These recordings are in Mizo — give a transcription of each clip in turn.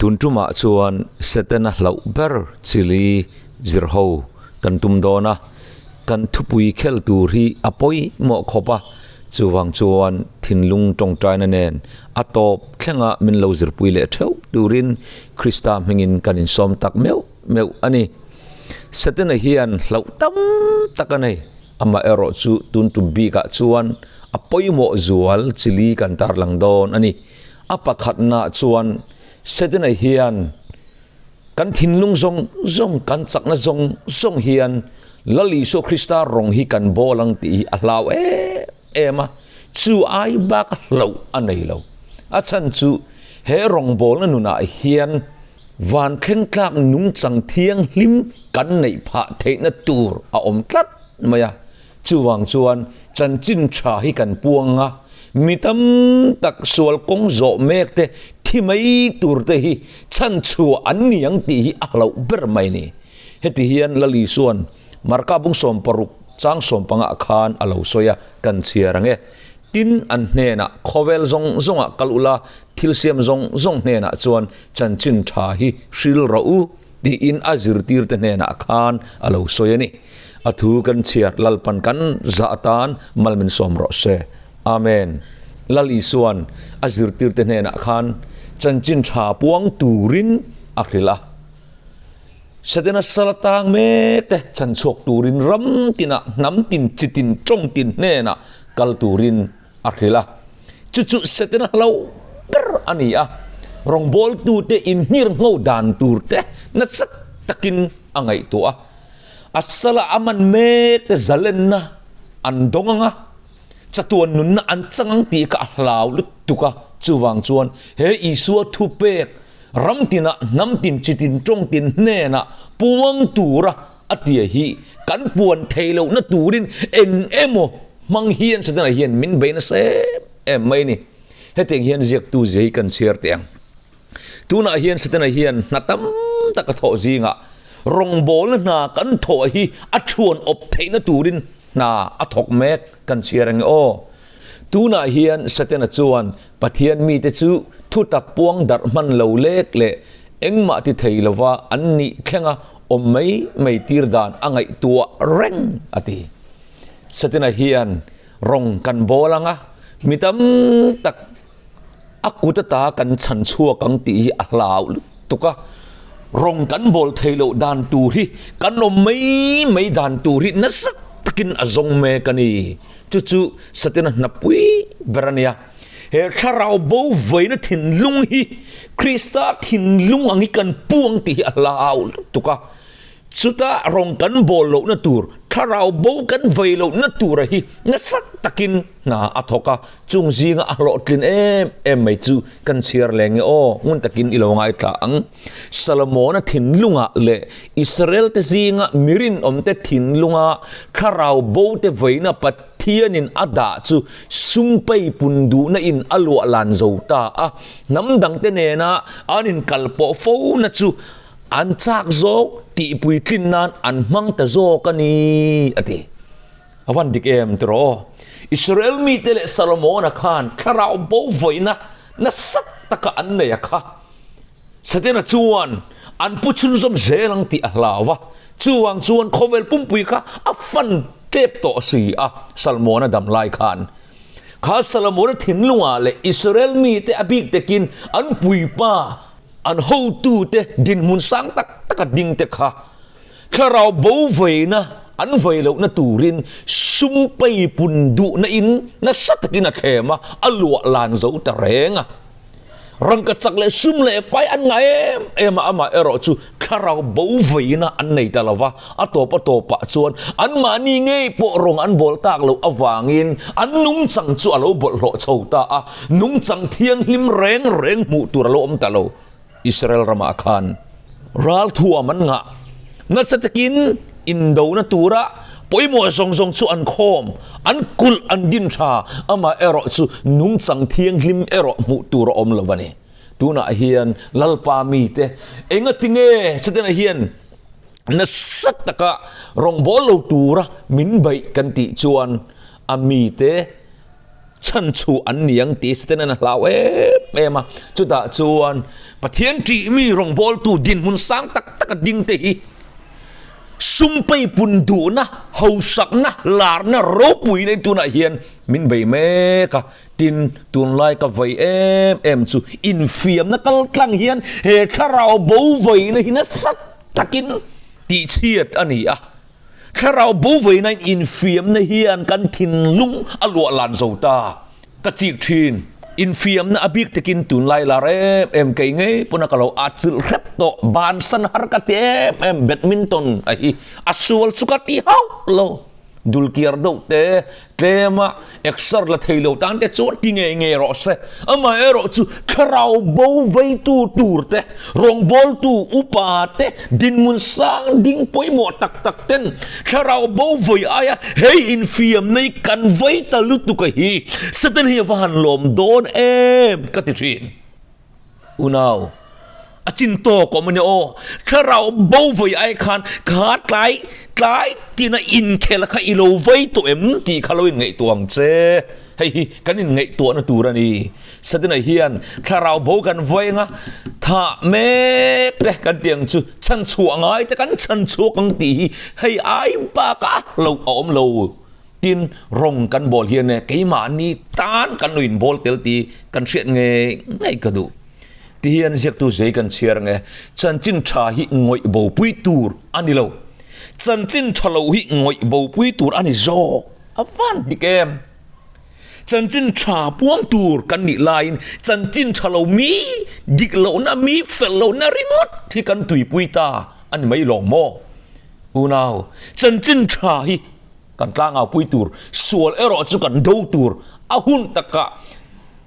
Tun tumah chuan Setana hlauh ber chili zir ho kan tum dawn a, kan thupui khel tur hi a pawimawh khawp a, chuvang chuan thinlung tawngtaina nen a tawp thlenga min lo zirpui leh theuh turin Krista hmingin kan insawm tak meuh meuh a ni. Setana hian hlauh tam tak a nei, amaherawhchu tun tum bikah chuan a pawimawh zual chili kan tarlang dawn a ni. A pakhatna chuan Setana hian kan thinlung zawng zawng, kan chakna zawng zawng hian Lal Isua Krista rawng hi kan bawl ang tih hi a hlau em em a, chu ai bak a hlauh a nei lo. A chhan chu he rawngbawlna nunah hian van thleng tlak nungchang thianghlim kan neih phah theihna tur a awm tlat mai a. Chuvang chuan chanchin tha hi kan puang a, mi tam tak sual kawng zawh mek te thi mai tur te hi chhan chhuah an ni ang tih hi a hlauh ber mai ni. Heti hian Lali chuan Marka bung 60 chang 15 ah khan a lo sawi a, kan chhiar ang e. Tin an hnenah khawvel zawng zawngah kal ula, thil siam zawng zawng hnenah chuan chanchin tha hi hril rawh u tiin a zirtirte hnenah khan a lo sawi a ni. A thu kan chhiar Lalpan kan zah atan mal min sawm rawh se. Amen. Lal Isuan a zirtirte hnenah khan chanchin tha puang turin a hrilh a. Setana sal atang mek te chan chhuak turin ram tinah hnam tin chi tin tawng tin hnenah kal turin a hrilh a. Chu chu Setana hlo ber a ni a. Rawngbawltute inhngirngho dan tur te nasa takin a ngaihtuah a. A sala a man mek te zalenna an dawng ang a, chatuan nunna an chang ang tih kha a hlau lutuk a. Chuvang chuan he Isua thupek ram tinah hnam tin chi tin tawng tin hnenah puang tura a tia hi kan puan thei lohna turin eng emaw hmang hian Setana hian min bei nasa em em mai a ni. Hetiang hian ziaktu zia hi kan chhiar teh ang. Tunah hian Setana hian hna tam tak a thawh zingah rawngbawlna hna kan thawh hi a thuan awp theihna turin hna a thawk mek kan chhiar ang e aw. Tunah hian Setana chuan Pathian mite chu thutak puang darh hman lo lek leh engmah ti thei lova an nih thlenga awm mai mai tir dan a ngaihtuah reng a ti. Setana hian rawng kan bawl ang a, mi tam tak A kut ata kan chhan chhuak ang tih hi a hlau lutuk a, rawng kan bawl thei loh dan tur hi kan awm mai mai dan tur hi nasa takin a zawng mek a ni. Chu chu Satana hnapui ber a nia. He thlarau bo vaina thinlung hi Krista thinlung ang hi kan puang tih hi a hlau lutuk a. Chuta rawng kan bawl lohna tur, thlarau bo kan vei lohna tura hi nasa takin hna a thawk a, chung zinga a hlawhtlin em em mai chu kan chhiar leng e aw, ngun takin i lo ngaithla ang. Solomona thinlungah leh Israel te zinga mirinawmte thinlunga thlarau bo te veina Pathianin a dah chu sum pei pun duhna in a luah lan zo ta a, hnam dangte nena an inkalpawh fo na chu An chak zawk tih puitlin nan an hmang ta zawk a ni, a ti. A van dik em tiraw aw? Israel mite leh Solomona khan thlarau bo vawiina nasa taka an nei a kha. Satena chuan an pu chhunzawm zel ang tih a hlau va, chuvang chuan khawvel pumpui kha a fan tep tawh si a, Salmona dam lai khan. Kha Solomona thinlungah leh Israel mite a bik takin an puipa, An hotute dinhmun sang tak taka dingte kha thlarau bo veina an vei lohna turin sum pei pun duhna in nasa takin a thlem a, a luah lan zo ta reng a. Rangka chak leh sum leh pai an ngah em em a, amah erawh chu thlarau bo veina an nei ta lo va, a tawp a tawpah chuan anmahni ngei pawh rawng an bawl tak loh avangin an nungchang chu a lo bawlhhlawh chho ta a. Nungchang thianghlim reng reng hmuh tur a lo awm ta lo. Israel ramah khan ralthuam an ngah. Nasa takin indona tura pawimawh zawng zawng chu an khawm, an kulh, an din tha. Amah erawh chu nungchang thianghlim erawh hmuh tur a awm lo a ni. Tunah hian Lalpa mite engatinge Setana hian nasa taka rawngbâwl lo tura min beih kan tih chuan a mite, Chhan chu an ni ang tih Satan-a'n a hlau em em a. Chutah chuan Pathian ṭih mi rawngbawltu dinhmun sang tak taka dingte hi sum peipun duhna, hausakna, larna ropui nei tunah hian min bei mek a. Tin, tunlai ka vei em em chu infiamna kal tlang hian he thlarau bo veina hi nasa takin tihchhiat a ni a. Thlarau bo veina infiamna hian kan thinlung a luah lan zo ta. Ka chik thin. Infiamna a bik takin tunlai lar em em kei ngei pawn a ka lo atchilh hrep tawh. Bansan har ka ti em em badminton a hi a sual chu ka ti hauh lo. Dulkiar deuh te, tlema exer la thei lo tan te chuan ti ngei ngei rawh se. Amaherawhchu thlarau bo veitu tur te, rawngbawltu upa te, dinhmun sang ding pawimawh tak tak ten thlarau bo vei aia hei infiam nei kan vei ta lutuk a hi Satan hi a va han lawm dawn em ka ti thin. Unau, a chin tawk awm a nia aw. Thlarau bo vei ai khan kha tlai tlai tina inkhel kha i lo vei tawh em tih kha lo inngaihtuah ang che. Hei hi kan inngaihtuahna tur a ni. Satina hian thlarau bo kan vei anga thah mek te kan tih ang chu chhanchhuah ngai te kan chhanchhuak ang tih hi hei ai bakah hlauh a awm lo. Tin, rawng kan bawl hian e keimahni tan kan lo inbawl tel tih kan hriat ngei ngei ka duh. Ti hian ziaktu zei kan chhiar ang e, chanchin tha hi ngawih bopui tur a ni lo. Chanchin tha lo hi ngawih bopui tur a ni zawk. A van dik em? Chanchin tha puang tur kan nih laiin chanchin tha lo mi dik lohna mi fel lohna ringawt hi kan tuipui ta a ni mai lawng maw? Unau, chanchin tha hi Kan tlangaupui tur, sual erawh chu kan do tur, a hun takah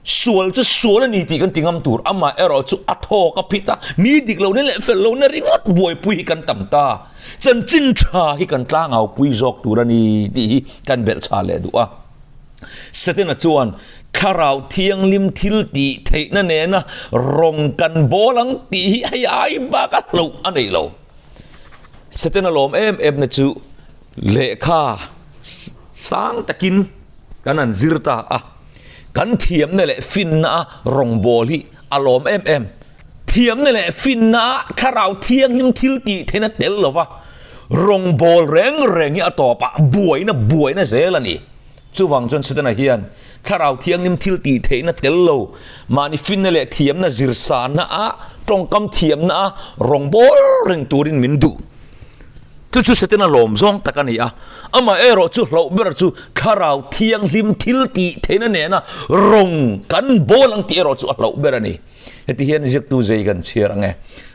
sual chu sual a ni tih kan ti ngam tur, amah erawh chu a thawk a phit a, mi dik lohna leh fel lohna ringawt buaipui hi kan tam ta, chanchin tha hi kan tlangaupui zawk tur a ni tih hi kan belhchhah leh duh a. Setana chuan Thlarau Thianghlim thil tih theihna nena rawng kan bawl ang tih hi hei ai bak a hlauh a nei lo. Setana lawm em em na chu Lehkha sang takin kan han zir ta a, kan thiamna leh finna a rawngbâwl hi a lawm em em. Thiamna leh finna a thlarau thianghlim thil tih theihna tel lova rawngbâwl reng reng hi a tawpah buaina buaina zel a ni. Chuvang chuan Setana hian thlarau thianghlim thil tih theihna tel lo, mahni finna leh thiamna zirsanna a tawngkam thiamna a rawngbâwl reng turin min duh. Chu chu Setana lawm zawng tak a ni a, amaherawh chu hlauh ber chu Thlarau Thianghlim thil tih theihna nena rawng kan bawl ang tih erawh chu a hlauh ber a ni. Heti hian ziaktu zei kan chhiar ang e,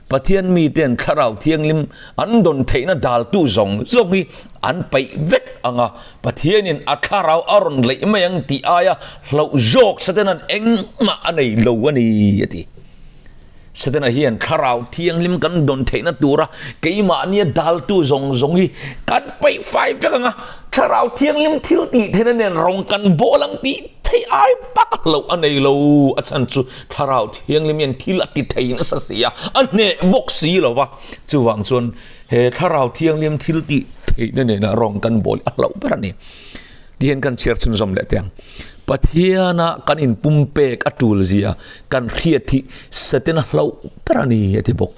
Pathian miten Thlarau Thianghlim an dawn theihna daltu zawng zawng hi an paih vek ang a, Pathianin a Thlarau a rawn leih mai ang tih aia hlauh zawk Setana'n engmah a nei lo a ni, a ti. Setana hian thlarau thianghlim kan dawn theihna tura keimahnia daltu zawng zawng hi kan paih fai vek ang a, thlarau thianghlim thil tih theihna nen rawng kan bawl ang tih theih ai bak loh a nei lo. A chhan chu thlarau thianghlim hian thil a ti thei nasa si a, a hneh bawk si lo va. Chuvang chuan he thlarau thianghlim thil tih theihna nena rawng kan bawl hi a hlauh ber a ni. Tihian kan chhiar chhunzawm leh teh ang. Pathiana kan inpumpek a tul zia kan hriat hi Setana hlauh ber a ni a ti bawk.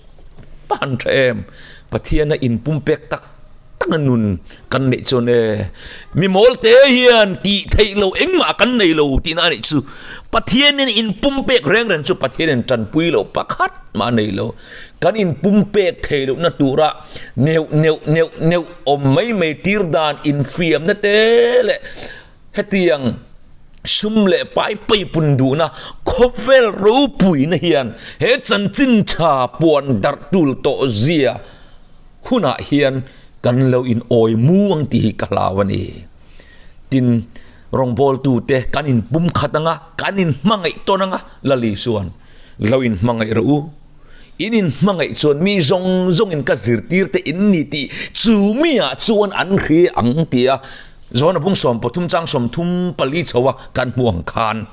Va han tha em! Pathiana inpumpek tak tak a nun kan neih chuan e, mi mawl te hian tih theih lo engmah kan nei lo tihna a nih chu. Pathianin inpumpek reng reng chu Pathianin tanpui loh pakhat mah a nei lo. Kan inpumpek theih lohna tura neuh neuh neuh neuh awm mai mai tir dan infiamna te leh Hetiang sum leh pai peipun duhna khawvel ropuina hian he chanchin tha puan darh tul tawh zia hunah hian kan lo in awi mu ang tih hi ka hlau a ni. Tin, rawngbawltute kan in pumkhat anga, kan in hmangaih tawn anga, Lali chuan lo in hmangaih rawh u. In in hmangaih chuan mi zawng zawngin ka zirtir te in ni tih chu miah chuan an hria ang tia Johana bung 13 chang 34 chho a kan hmu ang khan.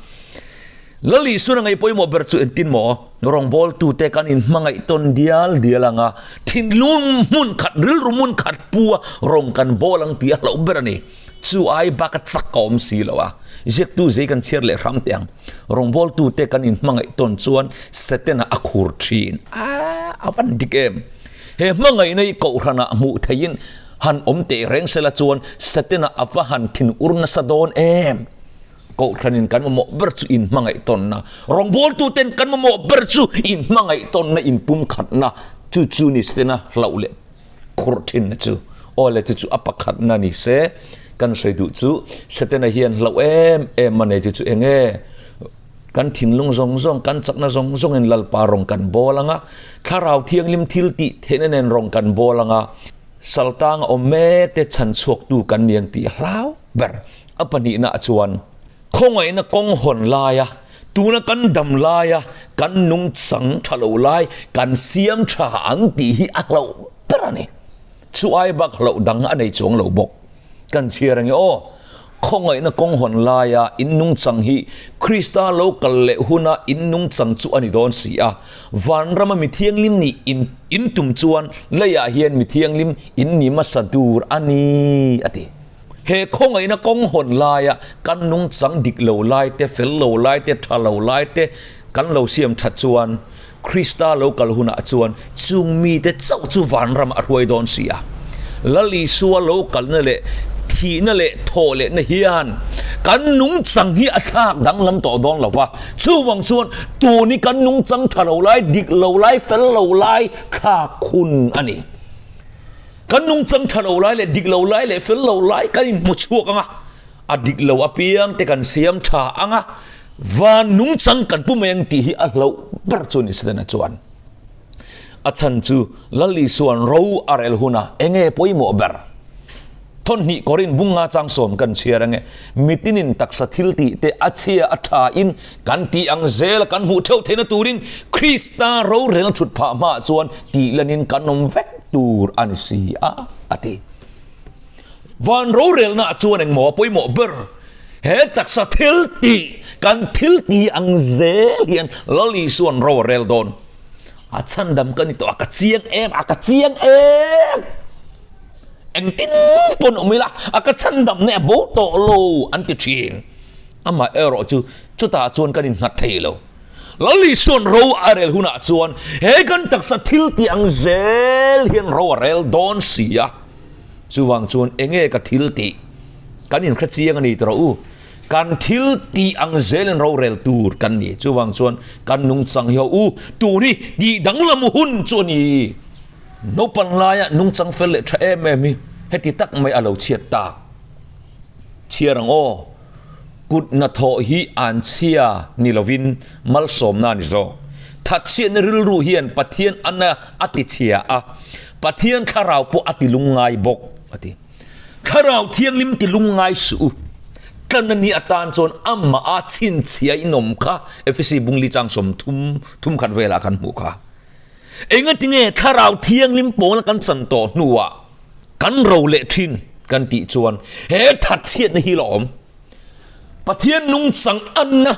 Lal Isuan a ngaih pawimawh ber chu entin maw? Rawngbawltute kan in hmangaih tawn dial dial ang a, thinlung hmun khat, rilru hmun khat pu a rawng kan bawl ang tih a hlauh ber a ni. Chu ai bak a chak a awm si lo a. Ziaktu zei kan chhiar leh hram teh ang. Rawngbawltute kan inhmangaih tawn chuan Setana a khur thin. A, a van dik em? He hmangaihna hi kohhranah hmuh theihin han awm teh reng sela chuan Setana a va han thin ur nasa dawn em? Kohhranin kan mamawh ber chu inhmangaih tawnna, rawngbawltuten kan mamawh ber chu inhmangaih tawnna, inpumkhatna, chu chu ni Setana hlauh leh khurh thinna chu. Aw le chu chu a pakhatna ni se, kan sawi duh chu Setana hian hlauh em em a nei chu chu eng nge? Kan thinlung zawng zawng, kan chakna zawng zawngin Lalpa rawng kan bawl ang a, Thlarau Thianghlim thil tih theihna nen rawng kan bawl ang a, saltang a awm mek te chhan chhuaktu kan ni ang tih a hlau ber. A pahnihnaah chuan khawngaihna kawng hawn laia tuna kan dam laia kan nungchang tha lo lai kan siam tha ang tih hi a hlauh ber a ni. Chu ai bak hlauh dang a nei chuang lo bawk. Kan chhiar ange aw, khawngaihna kawng hawn laia in nungchang hi Krista lo kal leh huna in nungchang chu a ni dawn si a. Vanrama mi thianghlim nih in in tum chuan leiah hian mi thianghlim in ni hmasa tur a ni, a ti. He khawngaihna kawng hawn laia kan nungchang dik lo lai te, fel lo lai te, tha lo lai te kan lo siam that chuan Krista lo kal hunah chuan chung mite chauh chu vanram a hruai dawn si a. Lal Isua lo kalna leh thihna leh thawh lehna hian kan nungchang hi a thlak danglam tawh dawn lo va. Chuvang chuan tuni kan nungchang tha lo lai, dik lo lai, fel lo lai thlak hun a ni. Kan nungchang tha lo lai leh dik lo lai leh fel lo lai kan inhmu chhuak ang a, a dik lo apiang te kan siam tha ang a, van nungchang kan pu mai ang tih hi a hlauh ber chu ni Setana chuan. A chhan chu Lal Isua'n ro a rel hunah eng nge pawimawh ber? Thawnhnih Korin bunga changsawm kan chhiar ang e, Mitinin taksa thil tih te a chhia a tha in kan tih ang zel a kan hmuh theuh theihna turin Krista rorelna thut phah hmaah chuan tih lanin kan awm vek tur a ni si a, a ti. Van rorelna ah chuan engmaw a pawimawh ber? He taksa thil tih kan thil tih ang zel hian Lal Isua'n ro a rel dawn. A chhandam ka ni tawh a, ka chiang em a, ka chiang em! Engtin pawn awm ila a ka chhandam na a bo tawh lo an ti thin. Amah erawh chu chutah chuan kan innghat thei lo. Lal Isua'n ro a rel hunah chuan he kan taksa thil tih ang zel hian ro a rel dawn si a. Chuvang chuan enge ka thil tih kan inhre chiang a ni tawh u. Kan thil tih ang zelin rorel tur kan ni. Chuvang chuan kan nungchang hi ho u tun hi tih danglam hun chu a ni. Naupang laia nungchang fel leh tha em em hi heti tak mai a lo chhiat tak. Chhiar ang aw, kut hnathawh hi an chhia ni lovin malsawmna a ni zawk. Thatchhiatna rilru hian Pathian ana a ti chhia a, Pathian thlarau pawh a ti lungngai bawk a ti. Thlarau thianghlim ti lungngai suh u. Tlan a nih atan chuan amah a chhinchhia inawm kha Efesi bungli chang 30 thumkhat velah kan hmuh kha. Engatinge Thlarau Thianghlim pawna kan chan tawh hnuah kan ro leh thin kan tih chuan he thatchhiatna hi la awm. Pathian nungchang anna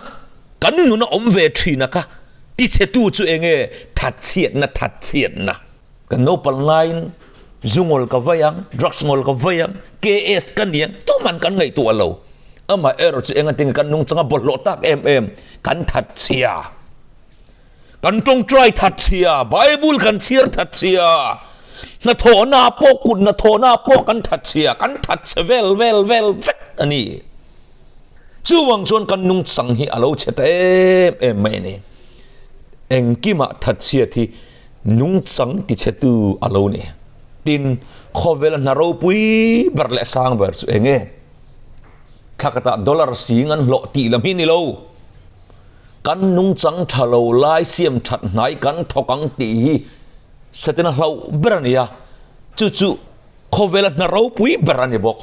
kan nuna awm ve thin a kha tichhetu chu enge thatchhiatna thatchhiatna. Kan naupang laiin zu ngawl ka vai ang, drugs ngawl ka vai ang, KS ka ni ang, tuman kan ngaihtuah lo. Amaherawhchu engatinge kan nungchang a bawlhhlawh tak em em, kan thatchhia. Kan tawngtai that chhia, Bible kan chhiar that chhia, hnathawhna pawh kut hnathawhna pawh kan that chhia, kan that chhe vel vel vel vek a ni. Chuvang chuan kan nungchang hi a lo chhe ta em em mai a ni. Engkimah that chhiat hi nungchang tichhetu a lo ni. Tin, khawvela hna ropui ber leh sang ber chu eng nge? Thla khatah dollar sing an hlawh tih lam hi ni lo. Kan nungchang tha lo lai siam that hnai kan thawk ang tih hi Setana hlauh ber a ni a, chu chu khawvela hna ropui ber a ni bawk.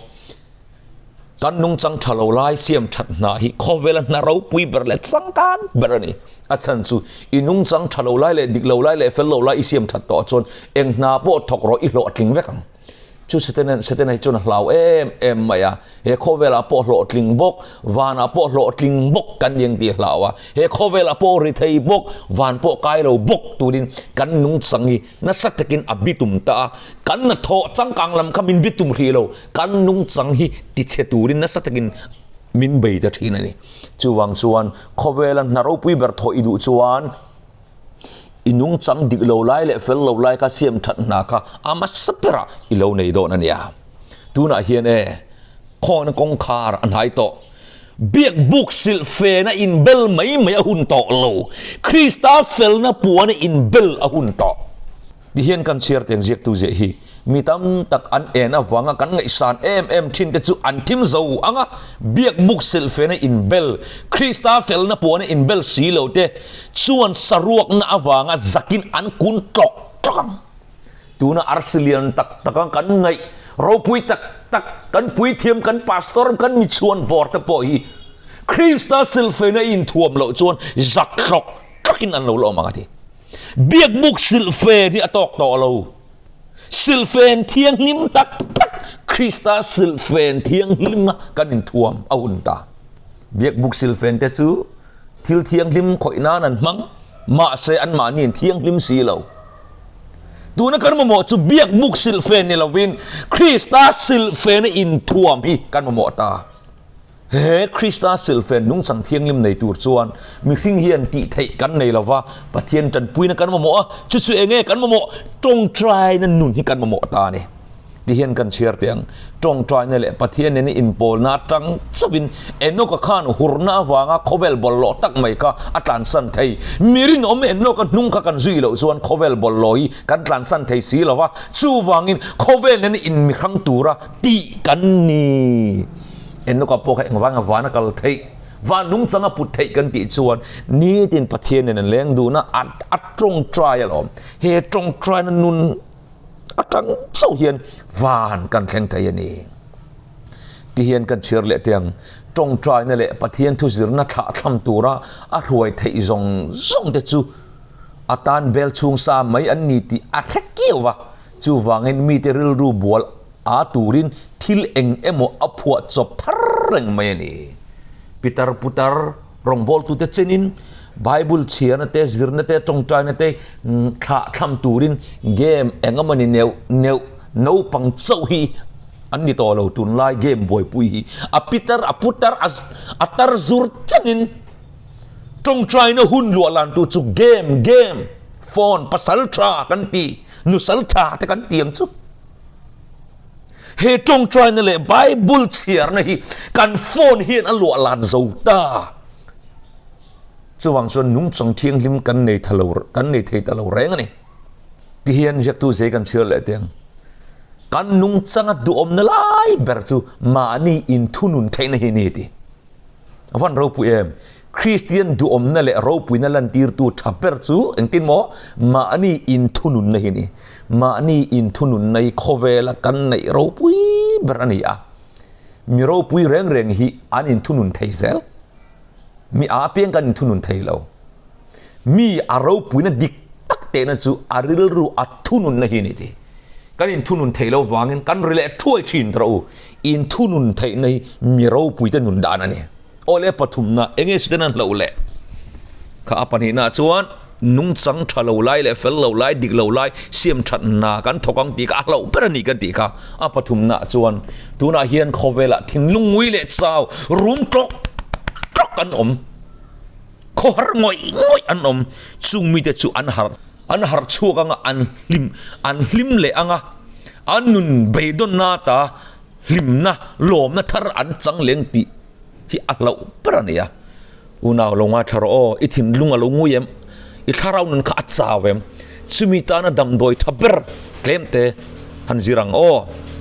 Kan nungchang tha lo lai siam that hna hi khawvela hna ropui ber leh changkan ber a ni. A chhan chu i nungchang tha lo lai leh dik lo lai leh fel lo lai i siam that tawh chuan eng hna pawh thawk rawh i hlawhtling vek ang. Chu Setana Setana hi chuan a hlau em em mai a, he khawvelah pawh hlawhtling bawk, vanah pawh hlawhtling bawk kan ni ang tih a hlau a, he khawvelah pawh ri thei bawk, van pawh kai lo bawk turin kan nungchang hi nasa takin a bitum ta a, kan hnathawh changkang lam kha min bitum hrih lo, kan nungchang hi tichhe turin nasa takin min bei ta thin a ni. Chuvang chuan khawvela hna ropui ber thawh i duh chuan i nungchang dik lo lai leh fel lo lai kha siam that hna kha a hmasa berah i lo nei dawn a nia. Tunah hian e, khawna kawngkhar a hnai tawh. Biak buk silh fena inbel mai mai a hun tawh lo. Krista felna puana inbel a hun tawh. Tihian kan chhiar teng ziaktu ziah hi mi tam tak an en avanga kan ngaihsan em em thin te chu an thim zo ang a, biak buk silhfena inbel, Krista felna puana inbel si lo te chuan saruakna avanga zakin an kun tlawk tlawk ang. Tuna arsi lian tak taka kan ngaih ropui tak tak, kan puithiam, kan pastor, kan michhuan vawr te pawh hi Krista silhfena inthuam loh chuan zak tlawk tlawkin an lo la awm ang a ti. Biakbuk silhfen hi a tawk tawh lo. Silhfen thianghlim tak tak, Krista silhfen thianghlima kan inthuam a hun ta. Biakbuk silhfen te chu thil thianghlim khawih nan an hmang, mahse anmahni an thianghlim si lo. Tuna kan mamawh chu biakbuk silhfen ni lovin Krista silhfena inthuam hi kan mamawh ta. He Krista silhfen nungchang thianghlim nei tur chuan mihring hian tih theih kan nei lo va, Pathian tanpuina kan mamawh a, chu chu enge kan mamawh? Tawngtaina nun hi kan mamawh ta a ni. Ti hian kan chhiar teh ang, Tawngtaina leh Pathian nena inpawlna atang chauhin Enoka khan hurna avanga khawvel bawlhhlawh tak mai kha a tlansan thei. Mi rinawm Enoka hnung kha kan zui loh chuan khawvel bawlhhlawh hi kan tlansan thei si lo va, chuvangin khawvel nena inmihrang tura tih kan ni. Enoka pawh kha engvanga van a kal theih, van nungchang a put theih kan tih chuan nitin Pathian nen an leng dun a, a tawngtai alawm. He tawngtaina nun atang chauh hian van kan thleng thei a ni. Ti hian kan chhiar leh teh ang, tawngtaina leh Pathian thu zirna thlah thlam tura a hruai theih zawng zawng te chu a tan bel chhung sa mai an ni tih a hre kiau va, chuvangin mite rilru bual A turin thil eng emaw a phuah chawp thar reng mai a ni. Pitar putar rawngbawltute chenin Bible chhiarna te, zirna te, tawngtaina te thlah thlam turin game eng emaw ni neuh neuh naupang chauh hi an ni tawh lo tunlai game buaipui hi a pitar a putar a tar zur chenin tawngtaina hun luah lantu chu game game phone pasal tha kan ti nusal tha te kan ti ang chu. He tawngtaina leh Bible chhiarna hi kan phone hian a luah lan zo ta. Chuvang chuan nungchang thianghlim kan nei tha lo, kan nei thei ta lo reng a ni. Ti hian ziaktu zei kan chhiar leh teng. Kan nungchanga duhawmna lai ber chu mahni inthunun theihna hi a ni ti. A van ropui em? Kristian duhawmna leh ropuina lantirtu tha ber chu engtin maw? Mahni inthununna hi a ni. Mahni inthununna hi khawvela kan neih ropui ber a ni a. Mi ropui reng reng hi an inthunun thei zel. Mi a apiang kan inthunun thei lo. Mi a ropuina dik tak tehna chu a rilru a thununna hi a ni ti. Kan inthunun theih loh vangin kan ri leh thuai thin rawh u. Inthunun theihna hi mi ropuite nun dan a ni. Aw le pathumna enge siten an hloh leh? Kha a pahnihna chuan nungchang tha lo lai leh fel lo lai, dik lo lai siam that hna kan thawk ang tih kha a hloh ber a ni kan tih kha. A pathumna chuan tunah hian khawvelah thinlung ngui leh chau rum tlawk tlawk an awm. Khawhar ngawih ngawih an awm. Chung mite chu an harh. An harh chhuak anga an hlim an hlim leh anga an nun beidawnna ata hlimna lawmna thar an chang leng tih hi a hlauh ber a ni a. Unau lo ngaithla rawh aw, i thinlung a lo ngui em? I thlarau nun kha a chau em? Chumi tana damdawi tha ber tlem te han zir ang aw.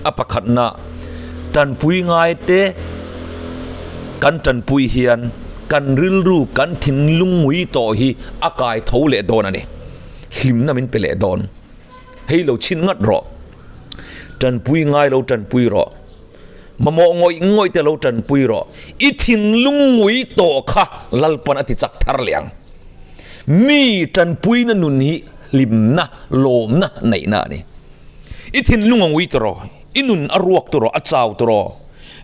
A pakhatna tanpui ngai te kan tanpui hian kan rilru kan thinlung ngui tawh hi a kai tho leh dawn a ni. Hlimna min pe leh dawn. Hei lo chhin ngat rawh. Tanpui ngai lo tanpui rawh. Mamawh ngawih ngawih te lo tanpui rawh. I thinlung ngui tawh kha Lalpan a ti chak thar leh ang. Mi tanpuina nun hi hlimna, lawmna neihna a ni. I thinlung a ngui tawh rawh. I nun a ruak tawh rawh, a chau tawh rawh.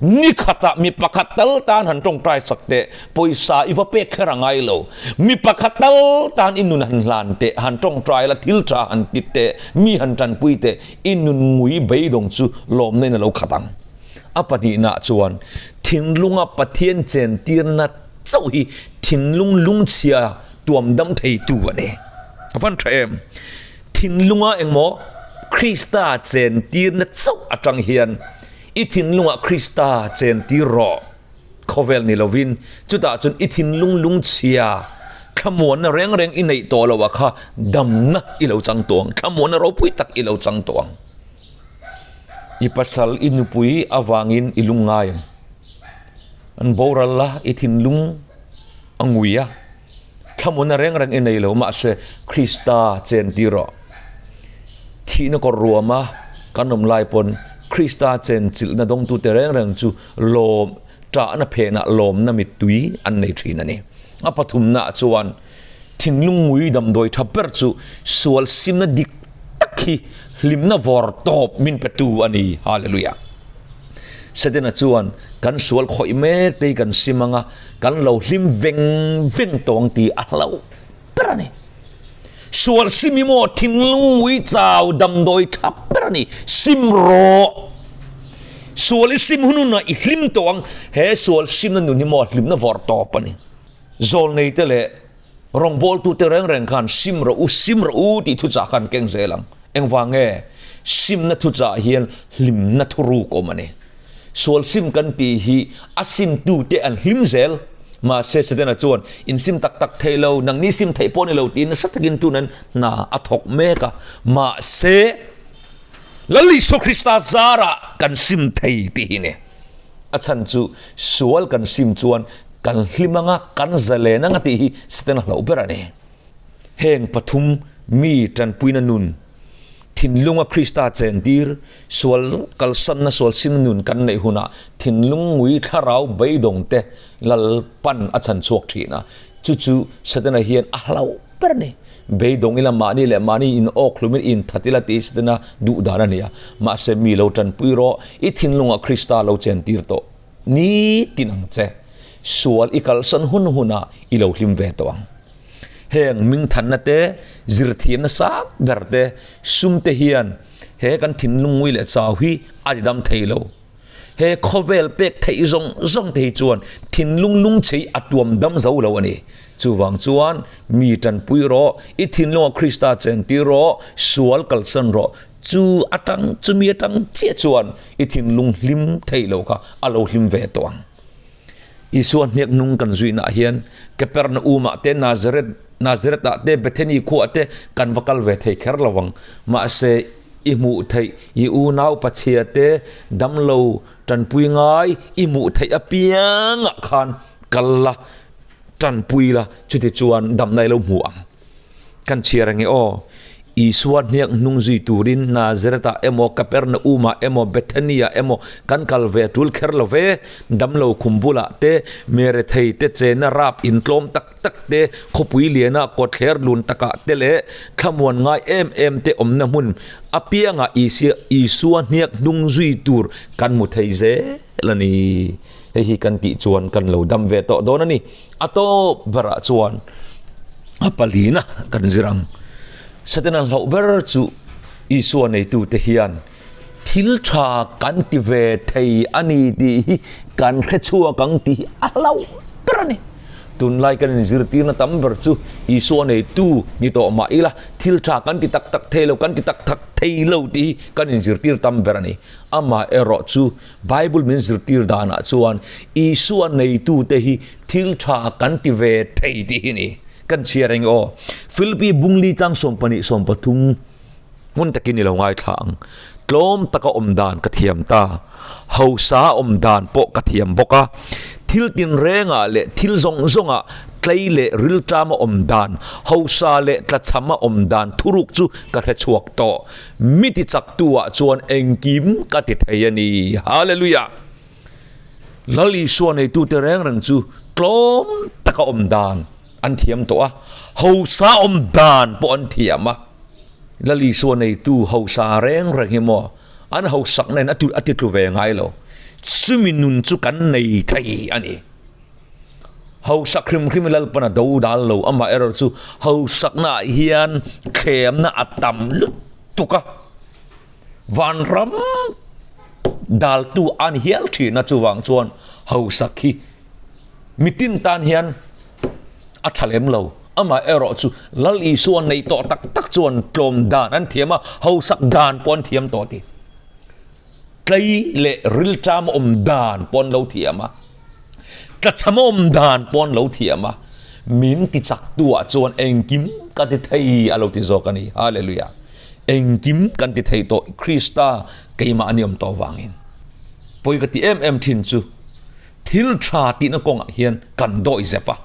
Ni khatah mi pakhat tal tan han tawngtai sak teh, pawisa i va pek kher a ngai lo. Mi pakhat tal tan i nun han hlan teh, han tawngtai la, thil tha han ti teh, mi han tanpui teh, i nun ngui beidawng chu lawmna in a lo khat ang. A pahnihnaah chuan thinlunga Pathian chentirna chauh hi thinlung lungchhia tuam dam theitu a ni. A van tha em? Thinlunga engmaw Krista chentirna chauh atang hian i thinlungah Krista chentir rawh. Khawvel ni lovin chutah chuan i thinlung lungchhia thlamuanna reng reng i neih tawh loh ah kha damna i lo chang tawh ang, thlamuanna ropui tak i lo chang tawh ang. I pasal i nupui avangin i lungngai ang. An boral a, i thinlung a ngui a, thlamuanna reng reng i nei lo mahse Krista chen tir rawh. Thihna kawr ruama kan awm lai pawn Krista chen chilhna dawngtute reng reng chu lawm ṭahna phenah lawmna mittui an nei ṭhin a ni. A pathumnaah chuan Thinlung ngui damdawi tha ber chu sual simna dik tak hi hlimna vawr tawp min petu a ni. Hallelujah. Setana chuan kan sual khawih mek te hi kan sim anga kan lo hlim veng veng tawh ang tih a hlauh ber a ni. Sual sim hi maw thinlung ngui chau damdawi tha ber a ni. Sim rawh. Sual i sim hun hunah i hlim tawh ang. He sual simna nun hi maw hlimna vawr tawp a ni. Zawlneite leh rawngbawltute reng reng khan sim rawh u, sim rawh u tih thuchah khan keng zel ang. Engvang nge? Simna thuchah hian hlimna thuruk awm a ni. Sual sim kan tih hi a simtute an hlim zel. Mahse Setana chuan in sim tak tak thei lo, nangni sim theih pawh ni lo tiin nasa takin tunan hna a thawk mek a. Mahse Lal Isua Krista zarah kan sim thei tih hi ni. A chhan chu sual kan sim chuan kan hlim anga, kan zalen anga tih hi Setana hlauh ber a ni. Heng pathum mi tanpuina nun, thinlunga Krista chentir, sual kalsanna sual sim nun kan neih hunah thinlung ngui thlarau beidawng te Lalpan a chhan chhuak thin a, chu chu Setana hian a hlauh ber a ni. Beidawng ila mahni leh mahni in awk hlumin in that ila tih Setana duh dan a ni a. Mahse mi lo tanpui rawh, i thinlungah Krista lo chentir tawh ni tin ang che. Sual i kalsan hun hunah i lo hlim ve tawh ang. Heng mingthanna te, zirthiamna sang ber te, sum te hian he kan thinlung ngui leh chau hi a ti dam thei lo. He khawvel pek theih zawng zawng te hi chuan thinlung lungchei a tuam dam zo lo a ni. Chuvang chuan mi tanpui rawh, i thinlungah Krista chentir rawh, sual kalsan rawh. Chu atang, chumi atang chiah chuan i thinlung hlim thei lo kha a lo hlim ve tawh ang. Isua hniak nung kan zuihnaah hian Kapernaum-ah te, Nazareth, Nazareth-ah te, Bethany khuaah te kan va kal ve thei kher lo vang. Mahse, i hmuh theih, i unau pachhia te, damlo tanpui ngai i hmuh theih apiangah khan kal la, tanpui la, chuti chuan damna i lo hmu ang. Kan chhiar ange aw. Isua hniak hnung zui turin Nazareth-ah emaw, Kapernaum-ah emaw, Bethany-ah emaw kan kal ve a tul kher lo ve. Damlo khum bulah te, merethei te chena rap intlawm tak tak te, khawpui liana kawtthler lun takah te leh thlamuan ngai em em te awmna hmun apiangah Isua hniak hnung zui tur kan hmu thei zel a ni. Hei hi kan tih chuan kan lo dam ve tawh dawn a ni. A tawp berah chuan a palina kan zir ang. Setana hlauh ber chu Isua neitute hian thil tha kan ti ve thei a ni tih hi kan hre chhuak ang tih hi a hlauh ber a ni. Tunlai kan inzirtirna tam ber chu Isua neitu ni tawh mah ila thil tha kan ti tak tak thei lo, kan ti tak tak thei lo tih hi kan inzirtir tam ber a ni. Amaherawh chu Bible min zirtir danah chuan Isua neitute hi thil tha kan ti ve thei tih hi ni. Kan chhiar eng aw. Philippi bungli chang 12 13 hmun takin i lo ngaithla ang. Tlawm taka awm dan ka thiam ta. Hausa awm dan pawh ka thiam bawk a. Thil tinrengah leh thil zawng zawngah tlei leh rilṭama awm dan, hausa leh tlachhama awm dan thuruk chu ka hre chhuak tawh. Mi ti chaktu ah chuan engkim ka ti thei a ni. Hallelujah! Lal Isua neitute reng reng chu tlawm taka awm dan an thiam tawh a, hausa awm dan pawh an thiam a. Lal Isua neitu hausa reng reng hi maw? An hausakna in a ti tlu ve ngai lo. Chumi nun chu kan nei thei a ni. Hausak hrim hrim Lalpan a do dal lo, amaherawh chu hausakna ah hian thlemna a tam lutuk a, vanram daltu a ni hial thin a, chuvang chuan hausak hi mitin tan hian a tha lem lo. Amaherawh chu Lal Isua neih tawh tak tak chuan tlawm dan an thiam a, hausak dan pawh an thiam tawh ti. Tlei leh rilṭam awm dan pawh an lo thiam a, tlachham awm dan pawh an lo thiam a, min ti chak tu ah chuan engkim ka ti thei a lo ti zawk a ni. Hallelujah! Engkim kan ti thei tawh Krista keimah a ni awm tawh vangin. Pawi ka ti em em thin chu thil tha tihna kawngah hian kan dawi zep a,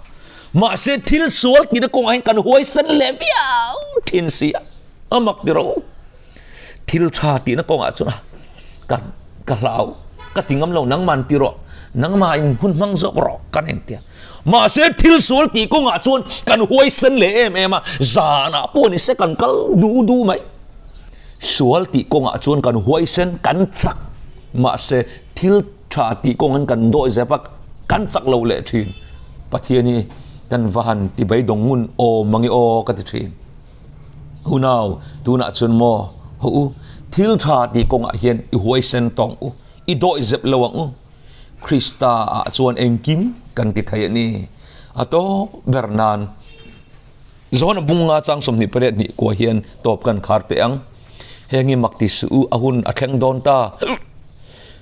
mahse thil sual tihna kawngah hian kan huaisen leh viau thin si a, a mak ti ro. Thil tha tihna kawngah chuan ka ka hlau, ka ti ngam lo nangman ti rawh, nangmah in hun hmang zawk rawh kan intia. Mahse thil sual tih kawngah chuan kan huaisen leh em em a, zanah pawh ni se kan kal du du mai. Sual tih kawngah chuan kan huaisen, kan chak, mahse thil tha tih kawngin kan dawi zep a, kan chak lo leh thin. Pathian hi kan va han ti beidawng ngun awm ang i aw ka ti thin. Unau, tunah chuan maw, haw u, thil tha tih kawngah hian i huaisen tawng u, i dawihzep lo ang u. Krista ah chuan engkim kan ti thei a ni. A tawp ber nan, Johana bunga chang 28 kua hian tawp kan khar teh ang. Heng hi mak ti suh u, a hun a thleng dawn ta.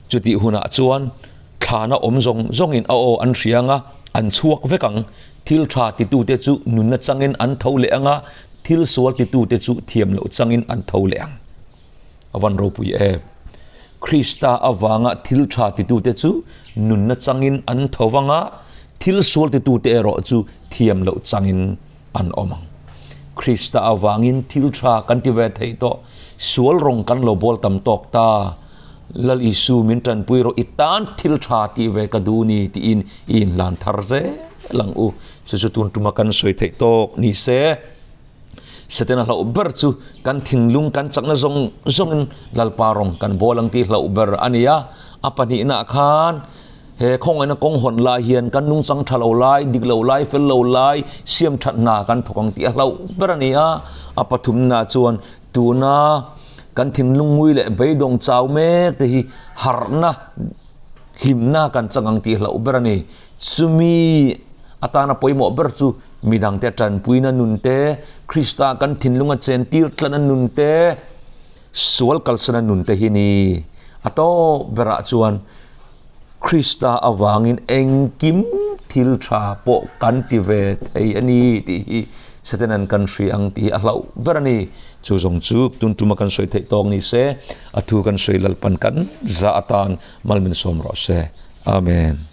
Chutih hunah chuan thlana awm zawng zawngin a aw an hria ang a, an chhuak vek ang. Thil tha titute chu nunna changin an tho leh ang a, thil sual titute chu thiam loh changin an tho leh ang. A van ropui em! Krista avanga thil tha titute chu nunna changin an tho vang a, thil sual titute erawh chu thiam loh changin an awm ang. Krista avangin thil tha kan ti ve thei tawh, sual rawng kan lo bawl tam tawk ta. Lal Isu min tanpui rawh i tan thil tha tih ve ka duh ni tiin i inhlan thar zel ang u. Chu chu tun tuma kan sawi theih tawk ni se. Setana hlauh ber chu kan thinlung kan chakna zawng zawngin Lalpa rawng kan bawl ang tih hlauh ber a ni a. A pahnihnaah khan he khawngaihna kawng hawn lai hian kan nungchang tha lo lai, dik lo lai, fel lo lai, siam that hna kan thawk ang tih a hlauh ber a ni a. A pathumnaah chuan Tuna kan thinlung ngui leh beidawng chau mek te hi harhna, hlimna kan chang ang tih hlauh ber a ni. Chumi atana pawimawh ber chu midangte tanpuina nun te, Krista kan thinlunga chentir tlatna nun te, sual kalsana nun te hi ni. A tawp berah chuan Krista avangin engkim thil tha pawh kan ti ve thei a ni tih hi Satanan kan hria ang tih hi a hlauh ber a ni. Chu zawng chu tun tuma kan sawi theih tawk ni se, a thu kan sawi Lalpan kan zah atan mal min sawm rawh se. Amen.